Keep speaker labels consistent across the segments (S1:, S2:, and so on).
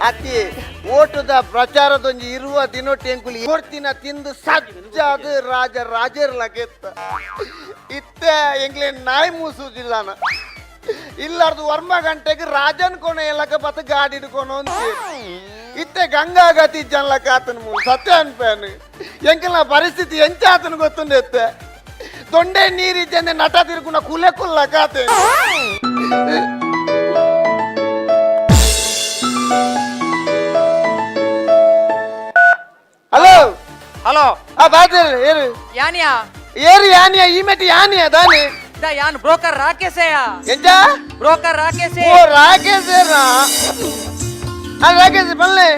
S1: ಅತಿ ಓಟದ ಪ್ರಚಾರದೊಂಜಿ ಇರುವ ದಿನೊಟ್ಟು ಎಂಕುಲು ಕೊಡ್ತಿನ ತಿಂದು ಸಜ್ಜಾದ ರಾಜ ರಾಜರ್ಲಗೆತ್ತ ಇತ್ತ ಎಂಗ್ಲೆ ನಾಯಿ ಮೂಸುದಿಲ್ಲನ ಇಲ್ಲಾರ್ದು ವರ್ಮ ಗಂಟೆಗೆ ರಾಜನ್ ಕೋಣ ಎಲ್ಲಕ ಬತ್ತ ಗಾಡಿ ಹಿಡ್ಕೊನು ಅಂತ ಇತ್ತೆ ಗಂಗಾ ಗತಿ ಜನ್ಲಕ್ಕ ಆತನ ಮೂಲು ಸತ್ಯ ಅನ್ಪೇನು. ಎಂಕಲ್ನ ಪರಿಸ್ಥಿತಿ ಎಂಚ ಆತನ ಗೊತ್ತುಂಡು ಎತ್ತೆ ದೊಂಡೆ ನೀರಿದ್ದೆ ನಟ ತಿರುಗುನ ಕುಲೆ ಕುಲ್ಲಕ ಆತ. ಹಲೋ.
S2: ಹಲೋ.
S1: ಆ ಬಾಜರ್ ಏರು.
S2: ಯಾನಿಯಾ?
S1: ಏರು ಯಾನಿಯ ಈ ಮೆಟ್ಟಿ ಯಾನಿಯ ದಾನಿ?
S2: The ಯಾನ್ ಬ್ರೋಕರ್ ರಾಕೇಶಯ್ಯ.
S1: ಎಂಚ?
S2: ಬ್ರೋಕರ್ ರಾಕೇಶ್.
S1: ಓ ರಾಕೇಶ್ ಏರಾ? ಆ ರಾಕೇಶ್ ಬಲ್ಲೆ.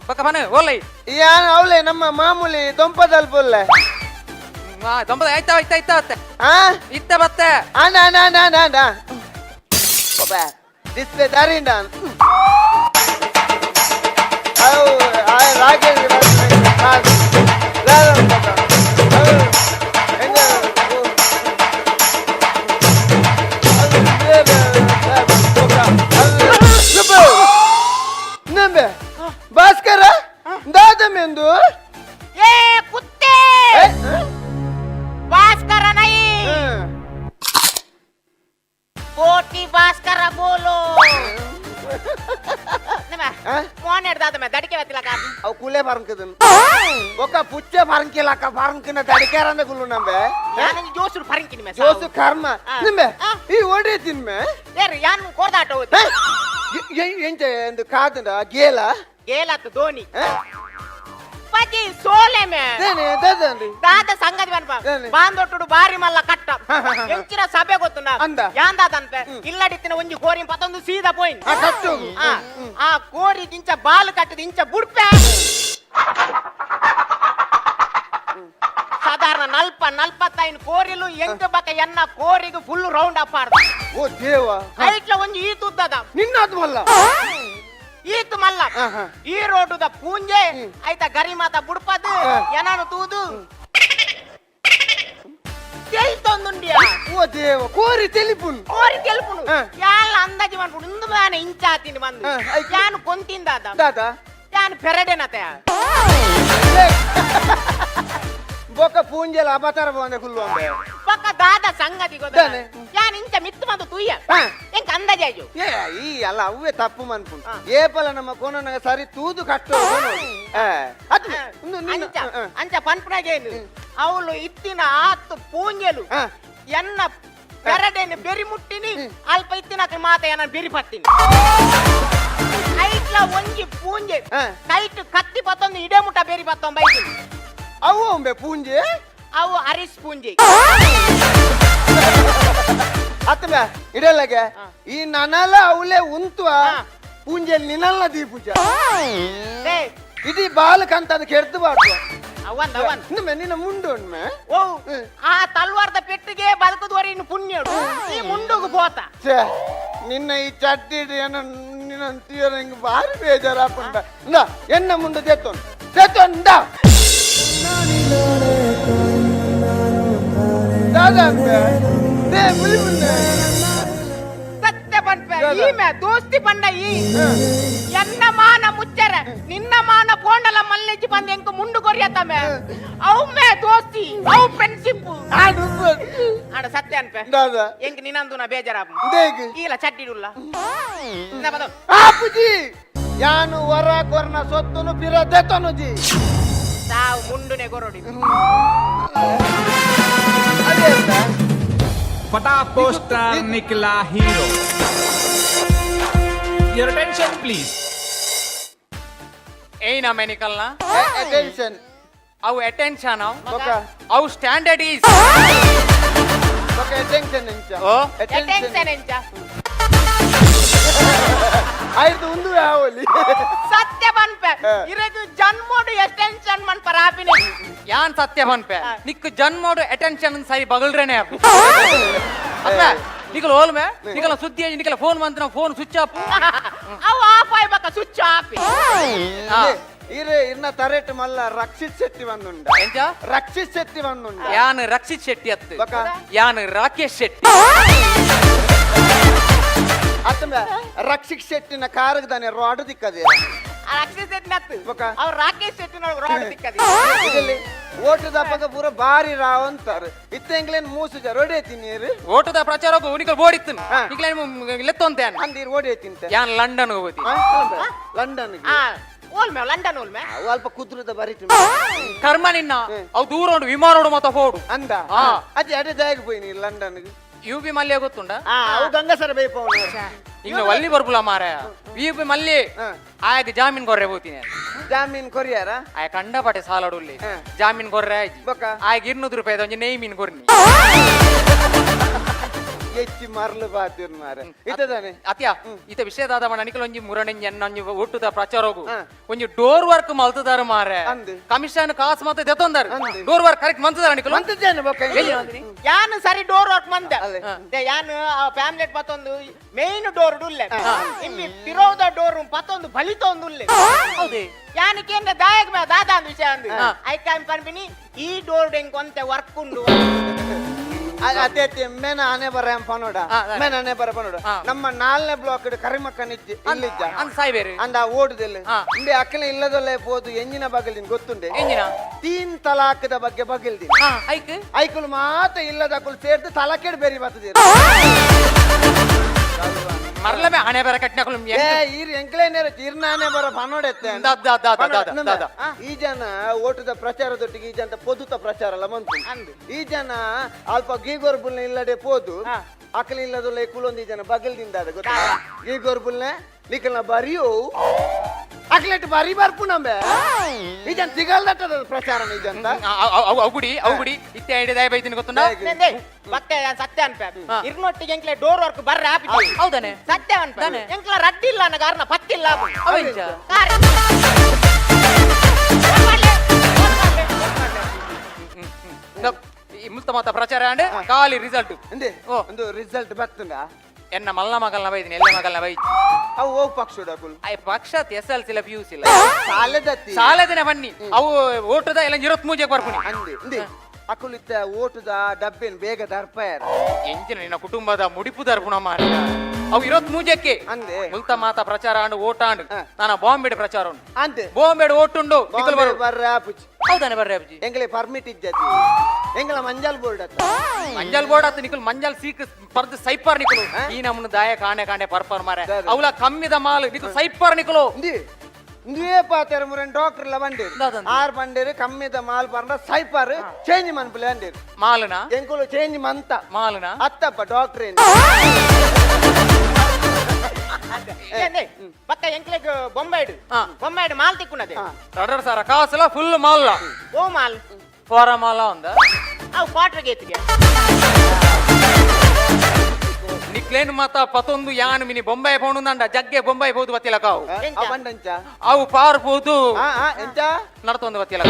S2: ಬಕ್ಕ ಬನ ಓಲೈ.
S1: ಯಾನ್ ಅವಳೆ ನಮ್ಮ ಮಾಮೂಲಿ ದೊಂಪದಲ್ ಪೊಲ್ಲೆ.
S2: ದೊಂಬದ ಆಯ್ತಾ ಆಯ್ತಾ ಆಯ್ತಾ ಬತ್ತೆ.
S1: ಆ.
S2: ಇತ್ತ ಬತ್ತೆ.
S1: ಅಣ್ಣ ಅಣ್ಣ ಅಣ್ಣ ಅಣ್ಣ ಅಣ್ಣ ಡಿಸ್ಪ್ಲೇ ದಾರಿಂಡ. ಅವು ಆ ರಾಕೇಶ್. ಭಾಸ್ಕರ ದಾದಮೆಂದು.
S3: ए कुत्ते, ಭಾಸ್ಕರ ನೈ, ಕೋಟಿ ಭಾಸ್ಕರ ಬೋಲೋ. ಫೋನ್ ಹಿಡ್ದಾದ ಮೇ ದಡಿಕೆ ಬತ್ತಿಲ್ಲ.
S1: ಅವು ಕುಲೆ ಬರಂಕದನ್ ಒಕ್ಕ ಪುಚ್ಚೆ ಬರಂಕಿಲ್ಲಕ್ಕ ಬರಂಕಿನ ತಡಿಕಾರಂದ ಕುಲ್ಲು ನಂಬೆ.
S3: ಯಾನ್ ಜೋಸುರು ಪರಂಕಿನಿ ಮೇ.
S1: ಜೋಸು ಕರ್ಮ ನಿಂಬೆ. ಈ ಓಡಿ ತಿನ್ಮೆ.
S3: ಏರು ಯಾನ್ ಕೋರ್ದಾಟ ಹೋದ್.
S1: ಎಂಚ ಎಂದು ಕಾದಂಡ ಗೇಲ.
S3: ಗೇಲತ್ತು ಧೋನಿ ಪಜಿ ಸೋಲೆ ಮೇ.
S1: ದಾದಂಡಿ.
S3: ದಾದ ಸಂಗತಿ ಬನ್ಪ.
S1: ಏನೆ?
S3: ಬಾಂದೊಟ್ಟುಡು ಬಾರಿ ಮಲ್ಲ ಕಟ್ಟ ಎಂಚಿನ ಸಭೆ ಗೊತ್ತುಂಡ.
S1: ಅಂದ.
S3: ಯಾಂದಾದಂತೆ ಇಲ್ಲಡಿತ್ತಿನ ಒಂಜಿ ಕೋರಿ ಪತ್ತೊಂದು ಸೀದಾ ಪೋಯಿನ್.
S1: ಆ ಕಟ್ಟು.
S3: ಆ, ಆ ಕೋರಿ ಇಂಚ ಬಾಲ್ ಕಟ್ಟದ ಇಂಚ ಬುಡ್ಪೆ ಸಾಧಾರಣ ನಲ್ಪ ನಲ್ಪತ್ತೈದು ಕೋರಿಲು ಎಂಟು ಬಕ ಎನ್ನ ಕೋರಿಗೆ full round up ಆಡ್ದ.
S1: ಓ ದೇವ.
S3: ಐಟ್ಲ ಒಂಜಿ ಈತು ಉದ್ದದ.
S1: ನಿನ್ನದು ಮಲ್ಲ.
S3: ಈತು ಮಲ್ಲ.
S1: ಹಾ, ಹಾ.
S3: ಈ ರೋಡುದ ಪೂಂಜೆ ಆಯ್ತಾ ಗರಿಮಾತ ಬುಡ್ಪದು. ಎನಾನು ತೂದು ತೆಲ್ತೊಂದುಂಡಿಯ.
S1: ಓ ದೇವ, ಕೋರಿ ತೆಲಿಪುನ್.
S3: ಕೋರಿ ತೆಲ್ಪುನು. ಯಾಲ ಅಂದಾಜಿ ಮನ್ಪುಡು ಇಂದು ಮಾನೆ ಇಂಚಾತಿನಿ ಬಂದು.
S1: ಐಕ್.
S3: ಯಾನು ಕೊಂತಿಂದಾದ.
S1: ದಾದ.
S3: ಯಾನು ಪೆರಡೆನತೆ.
S1: ಬೊಕ್ಕ ಪೂಂಜೆಲ ಅಬತಾರ ಬಂದೆ ಕುಲ್ಲು ಅಂಬೆ.
S3: ಪಕ್ಕ ದಾದ ಸಂಗತಿ ಗೊತ್ತ.
S1: ದಾನೆ?
S3: ಯಾನ್ ಇಂಚ ಮಿತ್ತು ಬಂದು ತೂಯ. ಎಂಕ ಅಂದಾಜಾಯ್ಜು.
S1: ಏ ಈ ಅಲ್ಲ ಅವೇ ತಪ್ಪು ಮನ್ಪುಂಡು. ಏಪಲ ನಮ್ಮ ಕೋನನಾಗ ಸರಿ ತೂದು ಕಟ್ಟು. ಅದು
S3: ಅಂಚ ಅಂಚ ಪನ್ಪುನಾಗೇನು ಅವಳು ಇತ್ತಿನ ಆತು ಪೂಂಜೆಲು ಎನ್ನ ಪೆರಡೆನು ಬೆರಿ ಮುಟ್ಟಿನಿ ಅಲ್ಪ ಇತ್ತಿನ ಮಾತ ಏನ ಬೆರಿ ಪತ್ತಿನಿ ಐಟ್ಲ ಒಂಜಿ ಪೂಂಜೆ ಕೈಟ್ ಕತ್ತಿ ಪತ್ತೊಂದು ಇಡೆ ಮುಟ್ಟ ಬೆರಿ ಪತ್ತೊಂದು ಬೈತೀನಿ.
S1: ಅವು ಒಂಬೆ ಪೂಂಜೆ.
S3: ಅವು ಅರಿಸ್ ಪೂಂಜೆ.
S1: ಅತ್ತಮೆ ಇಡಲ್ಲಗೆ ಈ ನನಲ ಅವಲೇ ಉಂತುವ ಪೂಂಜೆ ನಿನಲ್ಲ ದೀಪೂಜ.
S3: ಡೇ.
S1: ಇಡೀ ಬಾಲಕಂತ ಅದಕ್ಕೆ ಎರ್ದು ಬಾರ್ದು.
S3: ಅವನ್ ಅವನ್.
S1: ನಿನ್ನ ನಿನ್ನ ಮುಂಡು ಉಣ್ಮೆ.
S3: ಓ ಆ ತಲ್ವಾರ್ದ ಪೆಟ್ಟಿಗೆ ಬದುಕುದುವರೆ ಇನ್ನು ಪುಣ್ಯಡು ಈ ಮುಂಡುಗು ಪೋತ.
S1: ಛೇ, ನಿನ್ನ ಈ ಚಡ್ಡಿ ಏನ ನಿನ್ನ ತೀರ ಹಿಂಗ್ ಭಾರಿ ಬೇಜಾರಾಪುಂಡ. ಇಂದ ಎನ್ನ ಮುಂಡು ದೇತೋನ್ ದೇತೋನ್ ಇಂದ ದಾದಾ ಅಂಬೆ they ಮುಲಿ ಮುಂದೆ.
S3: ಸತ್ಯ ಪನ್ಪೆ.
S1: ದಾದಾ.
S3: ಈಮೆ ದೋಸ್ತಿ ಪಂಡ ಈ ಎನ್ನ ಮಾನ ಮುಚ್ಚರ ನಿನ್ನ ಮಾನ ಪೋಂಡಲ ಮಲ್ಲೆಜ್ಜಿ ಬಂದ ಎಂಕು ಮುಂಡು ಕೊರಿಯತ್ತಮೆ ಅವು ಮೇ ದೋಸ್ತಿ ಅವು ಫ್ರೆಂಡ್ಶಿಪ್.
S1: ಆಡು.
S3: ಆಡ ಸತ್ಯ ಅನ್ಪೆ.
S1: ದಾದಾ.
S3: ಎಂಕ್ ನಿನಂದು ನಾ ಬೇಜಾರಾಪು.
S1: ದೇಗ್.
S3: ಈಲ ಚಡ್ಡಿಡುಲ್ಲ.
S1: ಆಪುಜಿ ಯಾನು ವರ ಕೊರ್ನ ಸೊತ್ತುನು ಪಿರ ದೇತೋನು ಜಿ.
S3: ತಾವು ಮುಂಡುನೆ ಕೊರೊಡಿ.
S1: ಅದೇ ಅಂತ.
S4: फटा पोस्टर निकला hero. Your attention please.
S2: ಏನ ಮೆನಿಕಲ್ನ.
S1: ಅಟೆನ್ಷನ್.
S2: ಅವು ಅಟೆನ್ಷನ್.
S1: ಬೊಕ.
S2: ಅವು ಸ್ಟ್ಯಾಂಡರ್ಡ್ is.
S1: ಬೊಕ ಅಟೆನ್ಷನ್ ಎಂಚ?
S2: ಓ?
S3: ಅಟೆನ್ಷನ್ ಎಂಚ?
S1: ಆಯ್ತು ಒಂದು ಯಾವಲಿ.
S3: ಸತ್ಯ ಪನ್ಪೆ. ಇರದು ಜನ್ಮೋಡು ಎಟೆನ್ಷನ್ ಮನ್ಪರ ಆಪಿನಿ.
S2: ಯಾನ್ ಸತ್ಯ ಪನ್ಪೆ. ನಿಕ್ಕು ಜನ್ಮೋಡು ಅಟೆನ್ಷನ್ ಸರಿ ಬಗಲ್ರೇನೆ ಅಪ್ಪ ನಿಕಲ್ ಓಲ್ಮೆ ನಿಕಲ ಸುದ್ದಿ ನಿಕಲ ಫೋನ್ ಬಂತ phone switch off.
S3: ಅವು ಆಫ್ ಆಯ್ಬಕ ಸ್ವಿಚ್ ಆಫ್.
S1: ಇರೆ ಇನ್ನ ತರೆಟ್ ಮಲ್ಲ ರಕ್ಷಿತ್ ಶೆಟ್ಟಿ ಬಂದುಂಡ.
S2: ಎಂಚ?
S1: ರಕ್ಷಿತ್ ಶೆಟ್ಟಿ ಬಂದುಂಡ.
S2: ಯಾನ್ ರಕ್ಷಿತ್ ಶೆಟ್ಟಿ ಅತ್ತು.
S1: ಬಕ.
S2: ಯಾನ್ ರಾಕೇಶ್ ಶೆಟ್ಟಿ.
S1: ಅತ್ತ. ಅಲ್ಲಂಬೆ, ರಕ್ಷಿಕ್ ಶೆಟ್ಟಿನ ಕಾರಿಗೆ ತಾನೆ ರಾಡ್ ದಿಕ್ಕದೆ.
S3: ಆ ರಕ್ಷಿತ್ ಶೆಟ್ಟಿನ ಅತ್ತು.
S1: ಬೊಕ?
S3: ಅವ್ರು ರಾಕೇಶ್ ಶೆಟ್ಟಿನ ರಾಡ್ ತಿಕ್ಕದೆ.
S1: ಇದರಲ್ಲಿ ಓಟದ ಪಗ ಪೂರ ಬಾರಿ ರಾವ್ ಅಂತಾರೆ. ಇತ್ತ ಎಂಗ್ಲೇನ್ ಮೂಸು ಜ ರೋಡಿ ನೀರು.
S2: ಓಟದ ಪ್ರಚಾರಕ್ಕೂ ನಿಕಲ್ ಬೋಡಿತ್ತು. ನಿಕ್ಲೆ ಲೆತ್ತೊಂತೆ.
S1: ಅಂದಿರ್ ಓಡಿ ತಿಂತೆ.
S2: ಯಾನ್ ಲಂಡನ್ ಹೋಗಿ.
S1: ಲಂಡನ್.
S3: ಆ ಓಲ್ಮೆ, ಲಂಡನ್ ಓಲ್ಮೆ.
S1: ಅವು ಅಲ್ಪ ಕುದ್ರದ ಬರಿತು.
S2: ಕರ್ಮ ನಿನ್ನ, ಅವು ದೂರ ಉಂಡು, ವಿಮಾನ ಉಂಡು ಮತ್ತ ಹೋಡು.
S1: ಅಂದ. ಅದೇ ಅದೇ ಜಾಗ ಪೋಯಿ ನೀ ಲಂಡನ್.
S2: ಯು ಬಿ ಮಲ್ಯ ಗೊತ್ತುಂಡ?
S1: ಅವು ಗಂಗಸರ ಬೇಪವನು.
S2: ಇಂಗ್ಲ ವಲ್ಲಿ ಬರ್ಪುಲ ಮಾರ ಯು ಬಿ ಮಲ್ಲಿ. ಆಯಗ್ ಜಾಮೀನ್ ಕೊರ್ರೆ ಹೋಗ್ತೀನಿ.
S1: ಜಾಮೀನ್ ಕೊರಿಯಾರ?
S2: ಆಯ ಕಂಡಪಟ್ಟೆ ಸಾಲಡುಲ್ಲಿ. ಜಾಮೀನ್ ಕೊರ್ರೆ ಆಯ್ಜಿ.
S1: ಬೊಕ?
S2: ಆಯಗ್ 200 ರೂಪಾಯಿ ಒಂಜಿ ನೆಯ್ ಮೀನ್ ಕೊರ್ನಿ.
S1: ಹೆಚ್ಚಿ ಮರ್ಲು ಬಾತಿರ್ ಮಾರ ಇತ್ತದಾನೆ.
S2: ಅತ್ಯ ಈತ ವಿಷಯದಾದ ಮಣ ನಿಕಲ್ ಒಂಜಿ ಮುರಣೆಂಜಿ ಎನ್ನ ಒಂಜಿ ಒಟ್ಟುದ ಪ್ರಚಾರಗು ಒಂಜಿ ಡೋರ್ ವರ್ಕ್ ಮಲ್ತದಾರ ಮಾರೆ.
S1: ಅಂದ್.
S2: ಕಮಿಷನ್ ಕಾಸು ಮಾತ್ರ ದೆತ್ತೊಂದಾರ.
S1: ಅಂದ್.
S2: ಡೋರ್ ವರ್ಕ್ ಕರೆಕ್ಟ್ ಮಂತದಾರ ನಿಕಲ್?
S1: ಮಂತದೇನು ಬೊಕ?
S3: ಯಾನು ಸರಿ ಡೋರ್ ವರ್ಕ್ ಮಂದ.
S1: ಅಲ್ಲೇ.
S3: ಯಾನು ಫ್ಯಾಮ್ಲೆಟ್ ಪತ್ತೊಂದು ಮೇನ್ ಡೋರ್ ಉಲ್ಲೆ, ಇಮ್ಮಿ ಪಿರೋದ ಡೋರ್ ಪತ್ತೊಂದು ಬಲಿತೊಂದು ಉಲ್ಲೆ.
S2: ಹೌದೇ?
S3: ಯಾನು ಕೇಂದ್ರ ದಾಯಕ ಮೇ ದಾದಾ ಅಂದ್ ವಿಷಯ ಅಂದು. ಐಕಾನ್ ಪನ್ಪಿನಿ ಈ ಡೋರ್ ಡೆಂಗ್ ಒಂತೆ ವರ್ಕ್ ಉಂಡು.
S1: ಅದೇ ಅದೇ ಮೇನ ಆನೆ ಬರ ಪನೋಡ. ಮೇನ ಆನೆ ಬರ ಪನೋಡ. ನಮ್ಮ ನಾಲ್ನೇ ಬ್ಲಾಕ್ ಕರಿಮಕ್ಕನ ಇಜ್ಜಿ ಇಲ್ಲಿಜ್ಜ.
S2: ಅಂದ್ ಸಾಯ್ಬೇರು.
S1: ಅಂದ ಓಡುದಿಲ್ಲ. ಇಂಬೆ ಅಕ್ಕಲ ಇಲ್ಲದಲ್ಲೇ ಪೋದು ಎಂಜಿನ ಬಗಲಿನ ಗೊತ್ತುಂಡೆ?
S2: ಎಂಜಿನ?
S1: ತೀನ್ ತಲಾಕದ ಬಗ್ಗೆ ಬಗಲ್ದಿ.
S2: ಐಕ್
S1: ಐಕುಲು ಮಾತ ಇಲ್ಲದ ಅಕುಲು ಸೇರ್ದು ತಲಕೆಡ್ ಬೇರಿ ಬರ್ತದೆ.
S2: ಮರ್ಲಮೆ ಹಣೆ ಬರ ಕಟ್ನಕುಲು.
S1: ಏ ಈರ್ ಎಂಕ್ಲೇನೇರ ಇರ್ನಾನೆ ಬರ ಪನೋಡೆತ್ತೆ.
S2: The the the the the the the.
S1: ಈ ಜನ ಓಟದ ಪ್ರಚಾರದೊಟ್ಟಿಗೆ ಈ ಜನ ಪೊದುತ ಪ್ರಚಾರ ಎಲ್ಲ ಮಂತು.
S3: ಅಂದು.
S1: ಈ ಜನ ಅಲ್ಪ ಗೀಗೋರ್ ಬುಲ್ನ ಇಲ್ಲಡೆ ಪೋದು ಅಕಲಿ ಇಲ್ಲದೊಲ್ಲ ಕುಲೊಂದು ಈ ಜನ ಬಗಲ್ದಿಂದ ಅದ ಗೊತ್ತಾ ಗೀಗೋರ್ ಬುಲ್ನ ನಿಕಲ್ನ ಬರಿಯೋ ಅಕ್ಲೆಟ್ ಬರಿ ಬರ್ಪು ನಂಬೆ ಈ ಜನ ಸಿಗಲ್ದಟ್ಟದ ಪ್ರಚಾರ ಈ ಜನ.
S2: ಅವು ಗುಡಿ ಅವು ಗುಡಿ ಇತ್ತೆ ಐಡಿ ದಾಯ ಬೈತೀನಿ ಗೊತ್ತುಂಡ?
S3: ನೇ, ಬತ್ತೆ ಯಾನ್ ಸತ್ಯ ಅನ್ಪೆ. ಇರ್ನೊಟ್ಟಿಗೆ ಎಂಕ್ಲೆ ಡೋರ್ ವರ್ಕ್ ಬರ್ರೆ ಆಪಿಜಿ.
S2: ಹೌದಾನೆ?
S3: ಸತ್ಯ ಅನ್ಪೆ.
S2: ದಾನೆ?
S3: ಎಂಕ್ಲ ರಡ್ಡಿ ಇಲ್ಲ ಅನ್ನ ಕಾರಣ ಪತ್ತಿಲ್ಲ.
S2: ಅವೆಂಚ?
S3: ಕಾರ. ಫೋನ್ ಮಾಡ್ಲೆ, ಫೋನ್ ಮಾಡ್ಲೆ, ಫೋನ್ ಮಾಡ್ಲೆ.
S2: ಈ ಮುತ್ತ ಮಾತ ಪ್ರಚಾರ ಅಂಡ್ ಖಾಲಿ ರಿಸಲ್ಟ್.
S1: ಅಂದೆ.
S2: ಓ.
S1: ಒಂದು ರಿಸಲ್ಟ್ ಬರ್ತುಂಡ?
S2: ಎನ್ನ ಮಲ್ಲ ಮಗಲ್ನ ಬೈದಿನಿ, ಎಲ್ಲ ಮಗಲ್ನ ಬೈ.
S1: ಅವು ಹೋಗ್ ಪಕ್ಷ ಅಕುಲು.
S2: I ಪಕ್ಷ S L C P U C ಇಲ್ಲ.
S1: ಸಾಲದತ್ತಿ.
S2: ಸಾಲದಿನ ಬನ್ನಿ ಅವು ಓಟದ ಎಲ್ಲ ಇರತ್ ಮೂಜೆಗೆ ಬರ್ಪುನಿ.
S1: ಅಂದೆ ಅಂದೆ ಅಕುಲು ಇತ್ತ ಓಟದ ಡಬ್ಬೆನ್ ಬೇಗ ದರ್ಪಾಯರ.
S2: ಎಂಜಿನ ನಿನ್ನ ಕುಟುಂಬದ ಮುಡಿಪು ದರ್ಪುಣ ಮಾರ ಅವು ಇರತ್ ಮೂಜಕ್ಕೆ.
S1: ಅಂದೆ.
S2: ಮುಲ್ತ ಮಾತ ಪ್ರಚಾರ ಅಂಡು ಓಟ ಅಂಡು. ನಾನ ಬಾಂಬೆಡ್ ಪ್ರಚಾರ ಉಂಡು.
S1: ಅಂದೆ.
S2: ಬಾಂಬೆಡ್ ಓಟುಂಡು ನಿಕಲ್ ಬರು.
S1: ಬರ್ರೆ ಆಪುಚಿ.
S2: ಹೌದಾನೆ ಬರ್ರೆ ಅಬ್ಜಿ.
S1: ಎಂಗಲೆ ಪರ್ಮಿಟ್ ಇಜ್ಜತಿ, ಎಂಗಲ ಮಂಜಲ್ ಬೋರ್ಡ್ ಅತ್ತ.
S2: ಮಂಜಲ್ ಬೋರ್ಡ್ ಆತು ನಿಕಲ್ ಮಂಜಲ್ ಸೀಕ್ ಪರ್ದು ಸೈಪರ್ ನಿಕಲು ಈ ನಮ್ಮನ್ನು ದಾಯ ಕಾಣೆ ಕಾಣೆ ಪರ್ಪರ್ ಮಾರೆ.
S1: ದಾದ.
S2: ಅವಲ ಕಮ್ಮಿದ ಮಾಲ್ ನಿಕಲ್ ಸೈಪರ್ ನಿಕಲು.
S1: ಇಂದಿ ಇಂದುವೇ ಪಾತೆರ ಮುರನ್ ಡಾಕ್ಟರ್ ಲ ಬಂಡೇರು.
S2: ದಾದಂತೆ?
S1: ಆರ್ ಬಂಡೇರು ಕಮ್ಮಿದ ಮಾಲ್ ಪರ್ನ ಸೈಪರ್ ಚೇಂಜ್ ಮನ್ಪುಲೆ ಅಂಡೇರು.
S2: ಮಾಲನ?
S1: ಎಂಕುಲು ಚೇಂಜ್ ಮಂತ.
S2: ಮಾಲನ?
S1: ಅತ್ತಪ್ಪ ಡಾಕ್ಟರ್ ಏನ್.
S3: ಏ, ಬಕ್ಕ ಎಂಕ್ಲೆಗ್ ಬೊಂಬೈಡ್ ಬೊಂಬೈಡ್ ಮಾಲ್ ತಿಕ್ಕುನದೆ.
S2: ರಡರ್ ಸಾರ ಕಾಸುಲ ಫುಲ್ ಮಾಲ್.
S3: ಓ ಮಾಲ್?
S2: ಫೋರ ಮಾಲ ಒಂದ.
S3: ಅವು ಕ್ವಾರ್ಟರ್ ಗೇತಿಗೆ.
S2: ನಿಕ್ಲೇನ್ ಮಾತ ಪತೊಂದು ಯಾನ್ ಮಿನಿ ಬೊಂಬೈ ಪೋಣುಂದಂಡ ಜಗ್ಗೆ ಬೊಂಬೈ ಪೋದು ಬತ್ತಿಲ ಕಾವು.
S3: ಎಂಚ?
S1: ಬಂಡಂಚ?
S2: ಅವು ಪಾರ್ ಪೋದು.
S1: ಆ ಆ ಎಂಚ?
S2: ನಡತೊಂದು ಬತ್ತಿಲಕ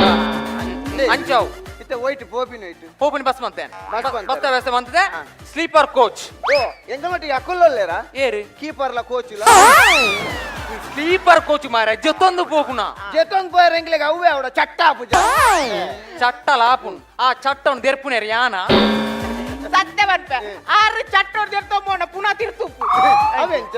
S2: ಅಂಚಾವು.
S1: ಇತ್ತ ಒಯ್ಟ್ ಪೋಪಿನ ಒಯ್ಟ್.
S2: ಪೋಪಿನ ಬಸ್ ಮಂತೆ.
S1: ಬಸ್ ಮಂತೆ.
S2: ಬಸ್ ವ್ಯವಸ್ಥೆ ಮಂತದೆ ಸ್ಲೀಪರ್ ಕೋಚ್.
S1: ಓ ಎಂಗ ಮಟ್ಟಿಗೆ ಅಕುಲ್ಲಲ್ಲೇರಾ?
S2: ಏರು?
S1: ಕೀಪರ್ಲ ಕೋಚ್.
S2: ಸ್ಲೀಪರ್ ಕೋಚ್ ಮಾರ ಜೊತೊಂದು ಪೋಪುನ.
S1: ಜೆತೊಂದು ಪೋಯರ್ ಎಂಗ್ಲೆಗ್ ಅವ್ವೆ ಅವಡ ಚಟ್ಟ ಆಪುಜ.
S2: ಚಟ್ಟ ಲಾಪುನ್ ಆ ಚಟ್ಟವನ್ನು ದೆರ್ಪುನೇರು ಯಾನ.
S3: ಸತ್ಯ ಪನ್ಪೆ, ಆರು ಚಟ್ಟೋಡ್ ದೆರ್ತೊಂಬೋಣ ಪುನಃ ತಿರ್ತುಪ್ಪು.
S1: ಅವೆಂಚ?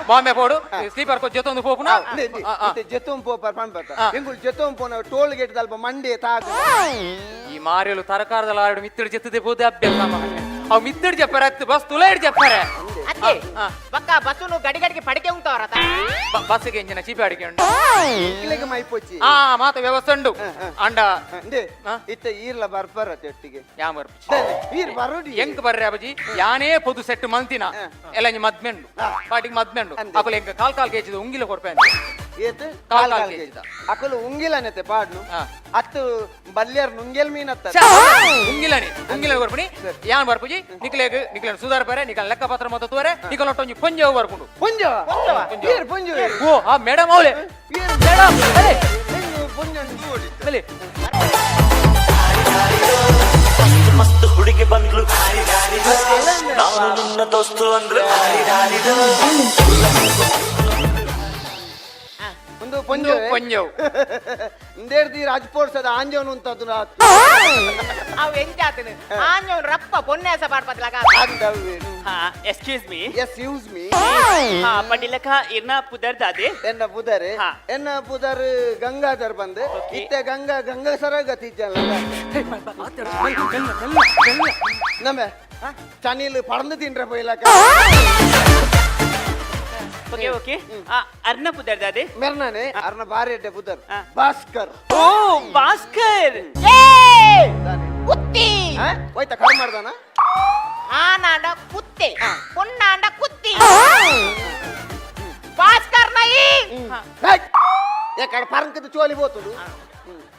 S2: ಬಾಂಬೆ ಪೋಡು ಸ್ಲೀಪರ್ ಕೋಚ್ ಜೊತೊಂದು ಪೋಪುನ.
S1: ಜೆತೊಂದು ಪೋಪರ್ ಪನ್ಪತ್ತ ಎಂಗುಲು ಜೆತೊಂದು ಪೋನ ಟೋಲ್ ಗೇಟ್ ದಲ್ಪ ಮಂಡೆ ತಾಗ.
S2: ಈ ಮಾರಿಯಲು ತರಕಾರದಲ್ಲ ಆಡು ಮಿತ್ತಡಿ ಜೆತ್ತದೆ ಪೋದೆ ಅಭ್ಯಾಸ ಮಗನೇ. ಅವು ಮಿತ್ತಡಿ ಜಪ್ಪರೆ ಅತ್ತು ಬಸ್ ತುಲೈಡ್ ಜಪ್ಪರೆ.
S3: ಅತ್ತೆ.
S2: ಆ.
S3: ಬಕ್ಕ ಬಸ್ಸುನು ಗಡಿ ಗಡಿಗೆ ಪಡಿಕೆ ಉಂಟವರ.
S2: ಬಸ್ಸಿಗೆ ಎಂಜಿನ ಚೀಪಿ ಅಡಿಕೆ ಉಂಟು.
S1: ಎಂಕ್ಲೆಗ್ ಮೈಪೊಚ್ಚಿ.
S2: ಆ ಮಾತ ವ್ಯವಸ್ಥೆ ಉಂಡು ಅಂಡ.
S1: ಅಂದೆ.
S2: ಆ?
S1: ಇತ್ತ ಈರ್ಲ ಬರ್ಪರ ಒಟ್ಟಿಗೆ.
S2: ಯಾ ಬರ್ಪು?
S1: ಈರ್ ಬರೋಡಿ.
S2: ಎಂಕ್ ಬರ್ರೆ ಅಬಜಿ ಯಾನೇ ಪೊದು ಸೆಟ್ ಮಲ್ತಿನ ಎಲ್ಲ ಇಂಜಿ ಮದ್ಮೆಂಡು ಪಾಟಿಗೆ ಮದ್ಮೆಂಡು.
S1: ಅಂದೆ.
S2: ಅಕುಲು ಎಂಕ್ ಕಾಲ್ ಕಾಲ್ ಕೆಜಿದ ಉಂಗಿಲ ಕೊರ್ಪೆ.
S1: ಏತ್?
S2: ಕಾಲ್
S1: ಕಾಲ್
S2: ಕಾಲ್
S1: ಕಾಲ್
S2: ಕೆಜಿ.
S1: ಕೆಜಿ ಅಕುಲು ಉಂಗಿಲನೆತೆ ಪಾಡ್ನು. ಅತ್ತು ಬಲ್ಯರ್ ನುಂಗೆಲ್ ಮೀನತ್ತ.
S2: ಉಂಗಿಲನಿ ಉಂಗಿಲನಿ ಕೊರ್ಪುನಿ ಯಾನ್ ಬರ್ಪುಜಿ ನಿಕ್ಲೆಗ್ ನಿಕ್ಲೆನ್ ಸುಧಾರ್ ಪರೆ ನಿಕಲ್ ಲೆಕ್ಕ ಪತ್ರ ಮೊತ್ತ ತೂರೆ ನಿಕಲ್ ಒಟ್ಟೊಂಜಿ ಪೊಂಜವು ಬರ್ಪುಂಡು.
S1: ಪುಂಜ ಈರ್ ಪುಂಜ.
S2: ಓ ಆ ಮೇಡಮ್ ಅವಳೆ.
S1: ಈರ್
S2: ಮೇಡಮ್ ಅಲೆ.
S1: ಪುಂಜ ತೂಡಿ.
S2: ಅಲೆ.
S5: ಮಸ್ತ್ ಹುಡುಗಿ ಬಂದ್ಲು, ನಾನು ನಿನ್ನ ದೋಸ್ತು ಅಂದ್ಲು.
S1: ಒಂದು ಒಂದು ಪೊಂಜೋ.
S2: ಪೊಂಜವು.
S1: ಇಂದೇರ್ದಿ ರಾಜ್ಪೋರ್ಸದ ಆಂಜೋನು ಉಂತದ್ದು.
S3: ಅವು ಎಂಚಾತನು ಆಂಜೋನ್ ರಪ್ಪ ಪೊನ್ನೇಸ ಪಾಡ್ಪತ್ಲಾಗ.
S6: ಹಾ, excuse me.
S1: Yes, use me.
S6: ಹಾ, ಪಂಡಿಲಕ ಇರ್ನ ಪುದರ್ ದಾದೆ?
S1: ಎನ್ನ ಪುದರ್?
S6: ಹಾ.
S1: ಎನ್ನ ಪುದರ್ ಗಂಗಾಧರ್ ಬಂದ್.
S6: Okay.
S1: ಇತ್ತೆ ಗಂಗಾ ಗಂಗಾಸರ ಗತಿ ಇಜ್ಜಲ್ಲ. ನಮ್ಮ ಚನಿಲ್ ಪಡಂದು ತಿಂಡ್ರೆ ಪೋಯಿಲಕ.
S6: ಓಕೆ ಓಕೆ, ಅರ್ನ ಪುದರ್ ದಾದೆ?
S1: ಮೆರ್ನಾನೆ ಅರ್ನ ಬಾರಿ ಎಡ್ಡೆ ಪುದರ್.
S6: ಹಾ.
S1: ಭಾಸ್ಕರ್.
S6: ಓ, ಭಾಸ್ಕರ್.
S3: ಏ!
S1: ದಾನೆ?
S3: ಕುತ್ತಿ.
S1: ಆ? ಹೋಯ್ತಾ ಕರ್ ಮಾಡ್ದಾನ.
S3: ಆನಾಂಡ ಕುತ್ತೆ, ಪೊನ್ನಾಂಡ ಕುತ್ತಿ. ಭಾಸ್ಕರ್ ನೈ.
S1: ಎಕಡ ಪರಂಕದ ಚೋಲಿ ಬೋತುಡು.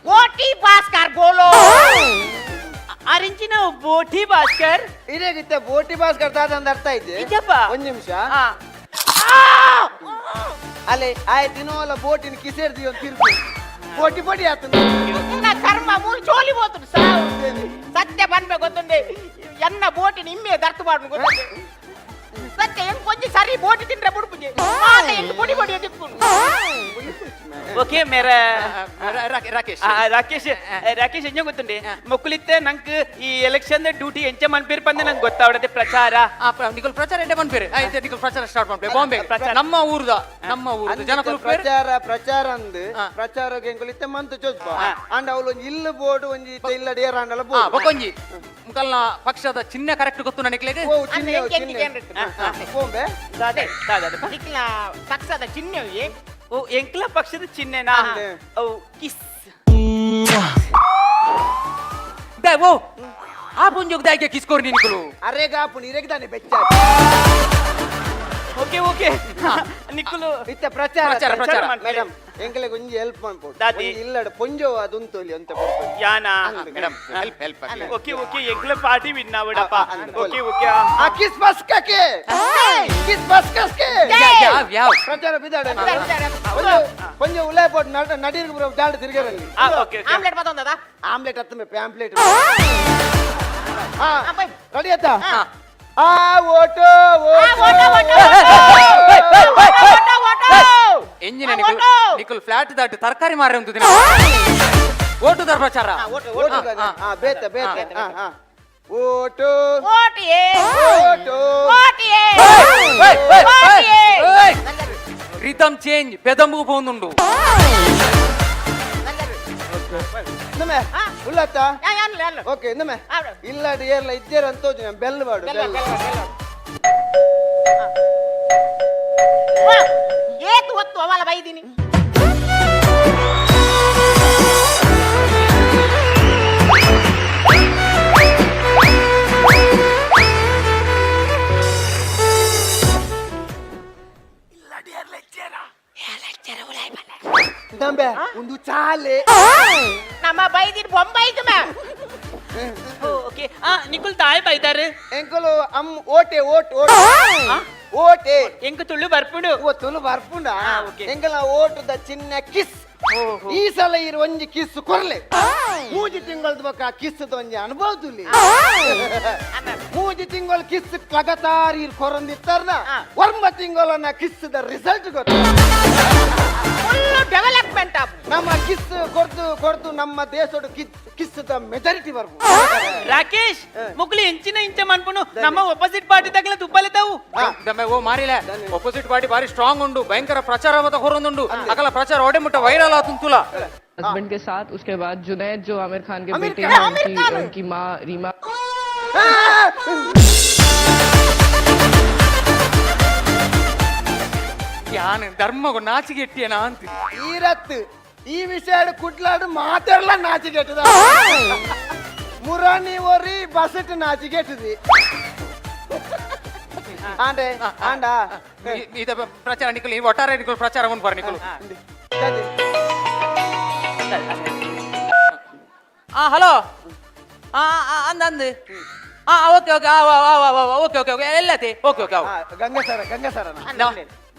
S3: ಕೋಟಿ ಭಾಸ್ಕರ್ ಬೋಲೋ.
S6: ಅರಿಂಚಿನ ಬೋಟಿ ಭಾಸ್ಕರ್.
S1: ಇದೇಗಿತ್ತೆ ಬೋಟಿ ಭಾಸ್ಕರ್ ದಾದ ಅಂತ ಅರ್ಥ ಐತೆ.
S6: ನಿಜಪ್ಪ?
S1: ಒಂದ್ ನಿಮಿಷ. ಅಲ್ಲೇ ಆಯ್ತು, ದಿನವಲ್ಲ ಬೋಟಿನ ಕಿಸೇರ್ದಿ ಒಂದು ತಿರುಗು ಬೋಟಿ ಬೋಟಿ ಆತು.
S3: ನಿನ್ನ ಕರ್ಮ ಮೂಲು ಚೋಲಿ ಹೋತುಡು ಸಾವು. ಸತ್ಯ ಬನ್ಬೆ ಗೊತ್ತುಂಡೆ, ಎನ್ನ ಬೋಟಿ ನಿಮ್ಮೆ ದರ್ತು ಮಾಡು ಗೊತ್ತುಂಡೆ. ಸತ್ಯ ಹೆಂಗ್ ಕೊಂಚ ಸರಿ ಬೋಟಿ ತಿಂದ್ರೆ ಬುಡ್ಪುಜೆ ಮಾತ ಹೆಂಗ್ ಪೊಡಿ ಪೊಡಿ ದಿಕ್ಕುಂಡು.
S6: ಓಕೆ ಮೇರ.
S2: ರಾಕೇಶ್.
S6: ರಾಕೇಶ್, ರಾಕೇಶ್, ಎಂಜ ಗೊತ್ತುಂಡೆ, ಮೊಕ್ಕುಲಿತ್ತೆ ನಂಕ್ ಈ ಎಲೆಕ್ಷನ್ ಡ್ಯೂಟಿ ಎಂಚ ಮನ್ಪೇರ್ ಪಂದೆ ನಂಗೆ ಗೊತ್ತಾವಡದೆ ಪ್ರಚಾರ.
S2: ನಿಕಲ್ ಪ್ರಚಾರ ಎಡ್ಡೆ ಮನ್ಪೇರು ಆಯ್ತು, ನಿಕಲ್ ಪ್ರಚಾರ ಸ್ಟಾರ್ಟ್ ಮಾಡ್ಪೇರು ಬಾಂಬೆ
S6: ಪ್ರಚಾರ.
S2: ನಮ್ಮ ಊರ್ದ ನಮ್ಮ ಊರ್ದ ಜನಕುಲು ಪೇರು.
S1: ಪ್ರಚಾರ ಪ್ರಚಾರ ಅಂದ್.
S2: ಹಾ.
S1: ಪ್ರಚಾರ ಎಂಕುಲು ಮಂತ್ ಚೊಚ್ಪ ಅಂಡ ಅವಳು ಒಂಜಿ ಇಲ್ಲು ಬೋರ್ಡ್ ಒಂಜಿ ಇತ್ತೆ ಇಲ್ಲ ಡೇರ್ ಆಂಡಲ
S2: ಹಾ.
S1: ಬೋರ್ಡ್.
S2: ಬೊಕೊಂಜಿ ಮುಕಲ್ನ ಪಕ್ಷದ ಚಿಹ್ನೆ ಕರೆಕ್ಟ್ ಗೊತ್ತು ನನಗೆ.
S1: ಓ ಚಿಹ್ನೆ.
S3: ಅಂದ್ರೆ ಎಂಕೆ
S1: ಚಿಹ್ನೆ.
S3: ಎಂಕೆ?
S1: ಬೋಂಬೆ.
S6: ದಾದೆ ದಾದಪ್ಪ.
S3: ನಿಕ್ಲ ಪಕ್ಷದ ಚಿಹ್ನೆ.
S6: ಓ, ಎಂಕ್ಲ ಪಕ್ಷದ ಚಿಹ್ನೆನಾ?
S1: ಅಂದೆ.
S6: ಓ, ಕಿಸ್.
S2: ಓ, ಆ ಪುಂಜೋಗ್ ದಾಯ್ಕೆ ಕಿಸ್ಕೋರ್ ನಿನ್ಕುಲು.
S1: ಅರೆ ಗಾಪುಣಿ ಇರೆಗ್ ದಾನೆ ಬೆಚ್ಚ.
S6: ಓಕೆ ಓಕೆ, ನಿಕ್ಕುಲು
S1: ಇತ್ತೆ ಪ್ರಚಾರ.
S2: ಪ್ರಚಾರ, ಪ್ರಚಾರ.
S1: ಮೇಡಮ್, ಎಂಕಲೆಗ್ ಒಂಜಿ ಹೆಲ್ಪ್ ಮನ್ಪೊಡು.
S6: ದಾದಿ.
S1: ಒಂಜಿ ಇಲ್ಲಡ್ ಪೊಂಜೋ ಅದುಂತೊಲಿ ಅಂತ ಕೊಡ್ತೊಲಿ.
S6: ಯಾನಾ?
S2: Madam, help help.
S6: Okay okay, ಎಂಕ್ಲ ಪಾರ್ಟಿ ವಿನ್ ಆವಡಪ್ಪ.
S1: ಆ, ಆ,
S6: ಓಕೆ ಓಕೆ.
S1: ಆ ಕಿಸ್ ಬಸ್ ಕಕ್ಕೆ ಕಿಸ್ ಬಸ್ ಕಸ್ಕೆ.
S2: ಯಾವ ಯಾವ?
S1: ಪ್ರಚಾರ ಬಿದ್ದಾಡ ಕೊಂಚ ಉಲ್ಲಾಯ ಪೋಟ್ ನಡೀರ್ ಜಾಡ ತಿರ್ಗರಲ್ಲಿ.
S6: Okay okay.
S3: ಆಮ್ಲೆಟ್ ಮತ್ತೊಂದದ.
S1: ಆಮ್ಲೆಟ್ ಹತ್ತಮೆ ಪ್ಯಾಂಪ್ಲೆಟ್.
S3: ಆ, ಬೈ.
S1: ರೆಡಿ ಆಯ್ತಾ? ಆ ಓಟೋ.
S3: ಆ, ಓಟೋ, ಓಟೋ, ಓಟೋ, ಓಟೋ.
S2: ಎಂಜಿನ.
S3: ಆ,
S2: ನಿಕುಲ್
S3: ಓಟೋ.
S2: ನಿಕುಲ್ ಫ್ಲಾಟ್ ದಾಟು ತರಕಾರಿ ಮಾರಿ ಅಂತ ದಿನ ಓಟುದಾರ ಪ್ರಚಾರ.
S3: ಆ, ಓಟು,
S1: ಓಟು.
S3: ಓಟು.
S1: ಹಾ, ಬೇತ ಬೇತ. ಹಾ ಹಾ, ಓಟೋ.
S3: ಓಟಿಯೇ.
S1: ಓಟೋ.
S3: ಓಟಿಯೇ.
S2: ಏಯ್, ಏಯ್, ಏಯ್, ಏಯ್. ರಿಥಮ್ ಚೇಂಜ್ ಪೆದಂಬು ಪೋಂದುಂಡು.
S1: ಇನ್ನೊಮ್ಮೆ ಉಲ್ಲತ್ತ.
S3: ಯಾನ್ಲ ಯಾನ್ಲ.
S1: ಓಕೆ, ಇನ್ನೊಮ್ಮೆ.
S3: ಆವ್ರ.
S1: ಇಲ್ಲ ಏರ್ಲ ಇದ್ದೇರ ಅಂತ ಬೆಲ್ ಬಾಡು.
S3: ಬೆಲ್ಲ.
S1: ಬೆಲ್.
S3: ಬೆಲ್ಲ ಬೆಲ್ಲ. ವಾ, ಏತು ಹೊತ್ತು ಅವಲ ಬೈದಿನಿ.
S1: ನಂಬೆ ಒಂದು ಚಾಲೆ.
S3: ನಮ್ಮ ಬೈದಿನ ಬೊಂಬೈದು ಮ್ಯಾಮ್.
S6: ಓಕೆ, ಆ ನಿಕುಲ್ ತಾಯಿ ಬೈದಾರು.
S1: ಎಂಕುಲು ಅಮ್ ಓಟೆ ಓಟ್ ಓಟ್ ಓಟೆ.
S6: ಎಂಕ್ ತುಳ್ಳು ಬರ್ಪುಂಡು.
S1: ಓ, ತುಳು ಬರ್ಪುಂಡ.
S6: ಓಕೆ.
S1: ಎಂಕಲ ಓಟದ ಚಿಹ್ನೆ ಕಿಸ್. ಈ ಸಲ ಇರು ಒಂಜಿ ಕಿಸ್ ಕೊರ್ಲೆ, ಮೂಜಿ ತಿಂಗಳದ ಬೊಕ್ಕ ಕಿಸ್ ಒಂಜಿ ಅನುಭವ ತುಲಿ. 3 ತಿಂಗಳು ಕಿಸ್ ಲಗತಾರ್ ಇರ್ ಕೊರಂದಿತ್ತಾರ್ನ. 9 ತಿಂಗಳನ್ನ ಕಿಸ್ the result ಗೊತ್ತ.
S3: ಫುಲ್ ಡೆವಲಪ್ಮೆಂಟ್ ಆಪು.
S1: ನಮ್ಮ ಕಿಸ್ ಕೊರ್ದು ಕೊರ್ದು ನಮ್ಮ ದೇಶದ ಕಿಸ್ ಕಿಸ್ the majority ಬರ್ಪು.
S6: ರಾಕೇಶ್, ಮುಕ್ಲಿ ಎಂಚಿನ ಇಂಚ ಮನ್ಪುನು? ನಮ್ಮ ಒಪೋಸಿಟ್ ಪಾರ್ಟಿ ತಗಲ ತುಪ್ಪಲೆತಾವು.
S2: ದಮ್ಮೆ ಓ ಮಾರಿಲೆ, ಅಪೋಸಿಟ್ ಪಾರ್ಟಿ ಬಾರಿ ಸ್ಟ್ರಾಂಗ್ ಉಂಡು, ಭಯಂಕರ ಪ್ರಚಾರ ಮತ ಹೊರೊಂದುಂಡು. ಅಕಲ ಪ್ರಚಾರ ಒಡೆ ಮುಟ್ಟ ವೈರಲ್ ಆತುಂತುಲ.
S7: हस्बैंड के साथ, उसके बाद जुनैद जो आमिर खान के
S1: आमिर
S7: बेटे
S1: खान,
S7: हैं,
S3: आमिर
S7: उनकी
S3: खान।
S7: उनकी माँ रीमा।
S2: ಯಾನ್ ಧರ್ಮಗು ನಾಚಿಗೆ ಎಟ್ಟಿಯನಾ ಅಂತ.
S1: ಈರತ್ತು ಈ ವಿಷಯ ಕುಟ್ಲಾಡು ಮಾತಾಡಲ ನಾಚಿಗೆಟ್ಟದ. ಮುರಾಣಿ ಒರಿ ಬಸಟ್ ನಾಚಿಗೆಟ್ಟದಿ ಆಂಡೆ ಆಂಡ.
S2: ಇದ ಪ್ರಚಾರ ನಿಕುಲು ಈ ಒಟ್ಟಾರೆ ನಿಕುಲು ಪ್ರಚಾರ ಉಂಡು ನಿಕುಲು. ಆ ಹಲೋ, ಆ ಆ, ಅಂದ ಅಂದ್ ಆ ಓಕೆ ಓಕೆ, ಆ ಓಕೆ ಓಕೆ ಓಕೆ, ಎಲ್ಲತೆ ಓಕೆ ಓಕೆ ಅವು.
S1: ಗಂಗಸರ ಗಂಗಸರನ.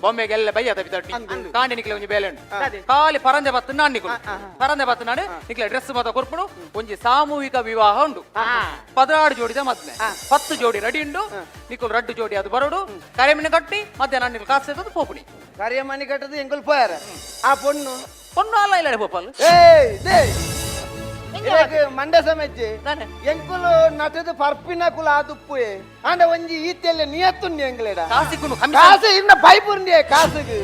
S2: ಬೊಂಬೆಗೆ ಎಲ್ಲ ಬಯ್ಯ ತಪ್ಪಿ ಕಾಂಡಿ ನಿಕ್ಲೆ ಒಂಜಿ ಬೇಲೆ ಉಂಡು. ಖಾಲಿ ಪರಂದೆ ಬತ್ತು ನಾನ್ ನಿಕುಲು ಪರಂದೆ ಬತ್ತು ನಾಡು ನಿಕ್ಲೆ ಡ್ರೆಸ್ ಮಾತ ಕೊರ್ಪುಡು. ಒಂಜಿ ಸಾಮೂಹಿಕ ವಿವಾಹ ಉಂಡು, 16 ಜೋಡಿದ ಮದ್ಮೆ, 10 ಜೋಡಿ ರೆಡಿ ಉಂಡು. ನಿಕುಲು ರಡ್ಡು ಜೋಡಿ ಅದು ಬರೋಡು, ಕರೆಮಿನ ಕಟ್ಟಿ ಮಧ್ಯಾಹ್ನ ನಿಕುಲು ಕಾಸು ಎತ್ತದು ಪೋಪುಣಿ.
S1: ಕರಿಯ ಮನಿ ಕಟ್ಟದು ಎಂಕುಲು ಪೋಯಾರ. ಆ ಪೊಣ್ಣು?
S2: ಪೊಣ್ಣು ಅಲ್ಲ, ಇಲ್ಲ ಪೋಪಲ್.
S1: ಏಯ್, they ಇರೆಗ್ ಮಂಡೆ ಸಮೆಜ್ಜಿ.
S2: ದಾನೆ?
S1: ಎಂಕುಲು ನಟದು ಪರ್ಪಿನ ಕುಲ ಆದುಪ್ಪುಯೆ. ಆಂಡ ಒಂಜಿ ಈತೆಲ್ಲ ನಿಯತ್ತುಂಡಿ ಎಂಗ್ಲೇಡ.
S2: ಕಾಸಿಕ್ಕುಂಡು.
S1: ಕಾಸು ಇನ್ನ ಪೈಪುಂಡಿಯೆ ಕಾಸುಗು.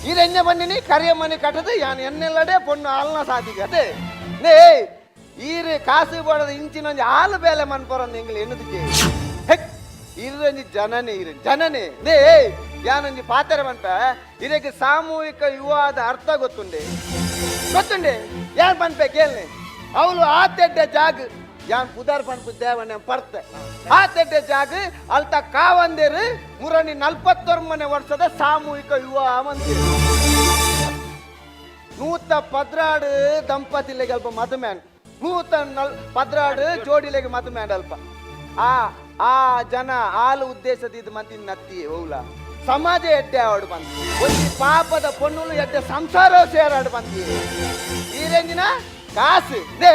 S1: ಇರ್ ಎಣ್ಣೆ ಬಂದಿನಿ, ಕರಿಯ ಮನಿ ಕಟ್ಟದು ಯಾನ್ ಎನ್ನೆಲ್ಲಡೆ ಪೊಣ್ಣು ಆಲ್ನ ಸಾದಿಗೆ ಅದೇ ನೇ. ಈರ್ ಕಾಸು ಬೋಡದ ಇಂಚಿನ ಒಂಜಿ ಆಲು ಬೇಲೆ ಮನ್ಪೊರಂದು ಎಂಗ್ಲು ಎನ್ನುದಿಜೆ. ಹೆಕ್, ಇರೊಂಜಿ ಜನನೇ, ಇರು ಜನನೇ. ನೇ, ಯಾನೊಂಜಿ ಪಾತೆರ ಮನ್ಪ. ಇದಕ್ಕೆ ಸಾಮೂಹಿಕ ವಿವಾಹದ ಅರ್ಥ ಗೊತ್ತುಂಡೆ? ಗೊತ್ತುಂಡೆ? ಯಾನ್ ಪನ್ಪೆ ಕೇಳ್ನೆ. ಅವಳು ಆತೆಡ್ಡೆ ಜಾಗ್, ಯಾನ್ ಪುದರ್ ಪನ್ಪು ದೇವನೆ ಪರ್ತೆ. ಆತೆಡ್ಡೆ ಜಾಗ್ ಅಲ್ತ ಕಾವಂದೇರು ಮುರಣಿ 49ನೇ ವರ್ಷದ ಸಾಮೂಹಿಕ ವಿವಾಹ ಮಂದಿರ. 112 ದಂಪತಿಲೆಗೆ ಅಲ್ಪ ಮದುಮ್ಯಾನ್, 112 ಜೋಡಿಲೆಗೆ ಮದುಮ್ಯಾನ್ ಅಲ್ಪ. ಆ ಆ ಜನ ಆಲು ಉದ್ದೇಶದ ಇದು ಮಂದಿ ನತ್ತಿ ಓಲ ಸಮಾಜ ಎಡ್ಡೆ ಆವಡು ಬಂದು ಒಂಜಿ ಪಾಪದ ಪೊಣ್ಣುಲು ಎಡ್ಡೆ ಸಂಸಾರ ಸೇರಾಡು ಬಂದಿ. ಈರೆಂಜಿನ ಕಾಸು they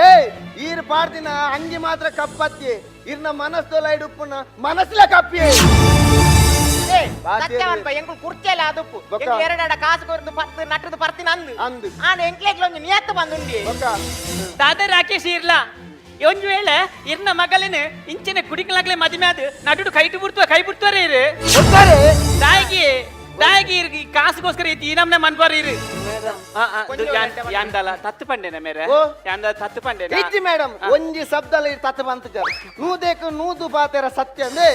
S1: ಈರ್ ಪಾಡ್ದಿನ ಅಂಗಿ ಮಾತ್ರ ಕಪ್ಪತ್ತಿ, ಇರ್ನ ಮನಸ್ಸು ಉಪ್ಪುನ ಮನಸ್ಸುಲ ಕಪ್ಪಿ.
S3: ಸತ್ಯವನ್ಪ, ಎಂಕುಲು ಕುರ್ಚೆಲ ಆದುಪ್ಪು.
S1: ಬೊಕ್ಕ?
S3: ಎಂಕುಲು ಎರಡಡ ಕಾಸು ಕೊರ್ದು ಪತ್ತು ನಟ್ಟದು ಪರ್ತಿನ ಅಂದು.
S1: ಅಂದು.
S3: ಆನ ಎಂಕ್ಲೆಗ್ಲ ಒಂಜಿ ನಿಯತ್ತು ಬಂದುಂಡಿ.
S1: ಬೊಕ್ಕ?
S6: ದಾದ ರಾಕೇಶ್, ಇರ್ಲ ಒಂಜಿ ವೇಳೆ ಇರ್ನ ಮಗಲಿನ ಇಂಚಿನ ಕುಡಿಕಲಾಗ್ಲೆ ಮದಿಮೆ ಅದು ನಡುಡು ಕೈಟು ಬಿಡ್ತುವ, ಕೈ ಬಿಡ್ತುವರೆ ಇರು.
S1: ಒಟ್ಟಾರೆ.
S6: ದಾಯಿಗೆ ದಾಯಿಗೆ ಇರ್ ಈ ಕಾಸುಗೋಸ್ಕರ ಇತ್ತು ಈ ನಮ್ನೆ ಮನ್ಪರ ಇರು. ಆ, ಆ,
S3: ಕೊಂಚ
S6: ಯಾಂದಲ ತತ್ತು ಪಂಡೆನ ಮೇರೆ?
S1: ಓ.
S6: ಯಾಂದಲ ತತ್ತು ಪಂಡೆನ?
S1: ಇಜ್ಜಿ ಮೇಡಮ್, ಒಂಜಿ ಶಬ್ದಲ ತತ್ತ ಬಂತ ಜರ್ ನೂದೇಕು ನೂದು ಪಾತೆರ ಸತ್ಯ ಅಂದೆ.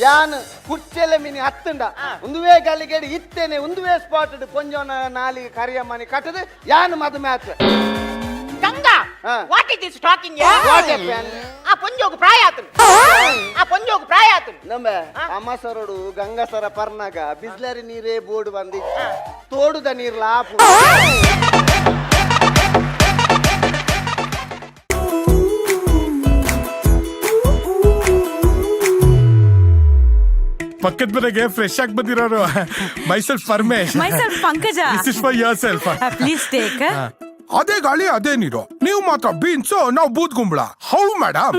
S1: ಯಾನ್ ಕುರ್ಚೆಲೆ ಮಿನಿ ಹತ್ತುಂಡ ಉಂದುವೇ ಗಲಿಗೆಡ್ ಇತ್ತೇನೆ, ಉಂದುವೇ ಸ್ಪಾಟ್ ಪೊಂಜೋನ ನಾಲಿಗೆ ಕರಿಯ ಮನಿ ಕಟ್ಟದು ಯಾನ್ ಮದು match.
S3: Ganga. What is this talking?
S1: What happen?
S3: ಆ ಪೊಂಜೋಗು ಪ್ರಾಯ ಆತುಂಡು, ಆ ಪೊಂಜೋಗು ಪ್ರಾಯ ಆತುಂಡು.
S1: ನಮ್ಮ ಅಮಸರಡು ಗಂಗಸರ ಪರ್ನಾಗ ಬಿಸ್ಲರಿ ನೀರೇ ಬೋರ್ಡ್ ಬಂದಿ, ತೋಡುದ ನೀರ್ ಲಾಪು.
S8: ಪಕ್ಕದ ಮನೆಗೆ ಫ್ರೆಶ್ ಆಗಿ ಬಂದಿರೋರು. Myself Paramesh.
S9: Myself Pankaja.
S8: This is for yourself.
S9: Please take.
S8: ಅದೇ ಗಾಳಿ, ಅದೇ ನೀರು. ನೀವು ಮಾತ್ರ ಬೀನ್ಸ್, ನಾವು booth ಗುಂಬಳ. How madam?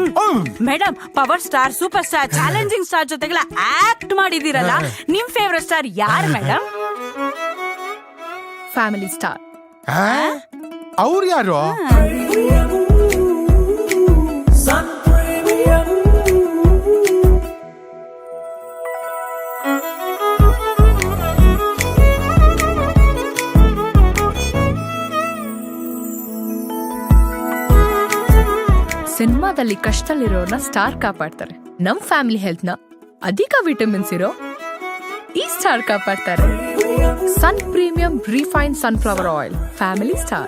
S9: Madam, power star, super star, challenging star ಜೊತೆಗೆಲ್ಲ ಆಕ್ಟ್ ಮಾಡಿದೀರಲ್ಲ, ನಿಮ್ ಫೇವರೆಟ್ ಸ್ಟಾರ್ ಯಾರು ಮೇಡಮ್?
S7: Family star.
S8: ಅವ್ರು ಯಾರು?
S7: ಸಿನಿಮಾದಲ್ಲಿ ಕಷ್ಟದಲ್ಲಿರೋರ್ನ ಸ್ಟಾರ್ ಕಾಪಾಡ್ತಾರೆ. ನಮ್ ಫ್ಯಾಮಿಲಿ ಹೆಲ್ತ್ ನ ಅಧಿಕ ವಿಟಮಿನ್ಸ್ ಇರೋ ಈ star ಕಾಪಾಡ್ತಾರೆ. Sun Premium refine sunflower oil, family star.